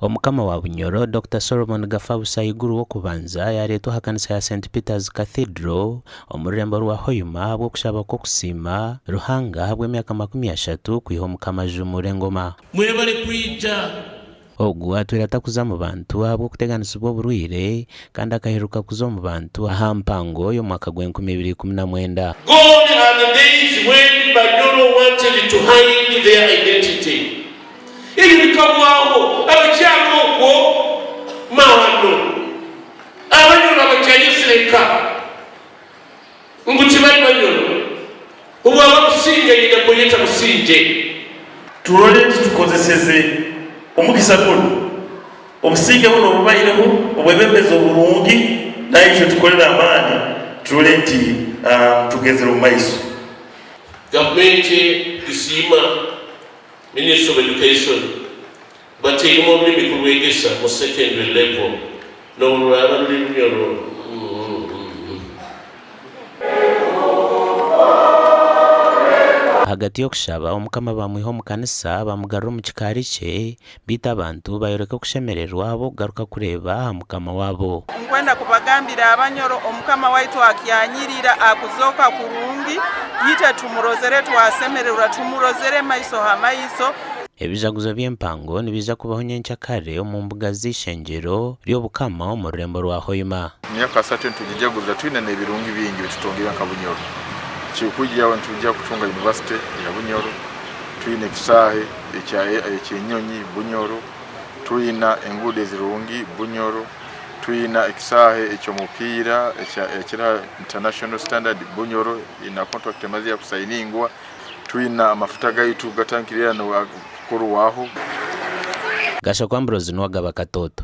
Omukama wa Bunyoro, Dokita Solomon Gafabusa Iguru w'okubanza yareetwa aha kanisa ya Saint Peter's Cathedral omu rurembo rwa Hoima ahabw'okushaba kw'okusiima Ruhanga ahabw'emyaka 30 kwiha Omukama ajuumuura engoma. Mwebale kwija. Ogu atwire atakuza mu bantu ahabw'okuteganisibwa oburwaire kandi akaheruka kuza omu bantu aha mpango y'omwaka gw'enkumi ibiri ikumi na mwenda. Gone are the days when Banyoro wanted to hide their identity. Ebyo bikahwaho abakyara okwo maano. Abanyoro abakyayesereka ngu tibari Banyoro. Obwaba Busingye aine kweyeta Busingye. Turole nti tukozeseze omugisa gunu, obusinge bunu obubaireho, obwebembezi oburungi, naitwe tukolere amaani turole nti tugenzere omu maiso. Gavumenti esiima Ministry of Education bateiremu orurimi kurwegesa mu secondary level nobu ruraba ruri Runyoro. Ahagati y'okushaba, Omukama baamwiha omu kanisa baamugarura omu kikaari kye, beitu abantu baayoreka okushemererwa ahabw'okugaruka kureeba aha Mukama waabo. Nkwenda kubagambira Abanyoro, Omukama waitu akyanyirira, akuzooka kurungi, itwe tumurozere twasemererwa, tumurozere maiso ha maiso. Ebijaguzo by'empango nibiija kubaho nyenkyakare omu mbuga z'eishengyero ry'Obukama omu rurembo rwa Hoima. Emyaka asatu nitugijaguza twine n'ebirungi bingi ebitutungire nka Bunyoro. Ekirikwijaho nitwija kutunga yunivasite ya Bunyoro, twine ekisaahe eky'enyonyi Bunyoro, twine enguudo ezirungi Bunyoro, twine ekisaahe eky'omupiira ekiri aha international standard Bunyoro na contract emazire kusayiningwa, twine amafuta gaitu gatandikire kukorwaho. Gashakwa Ambrose Nuwagaba Katoto.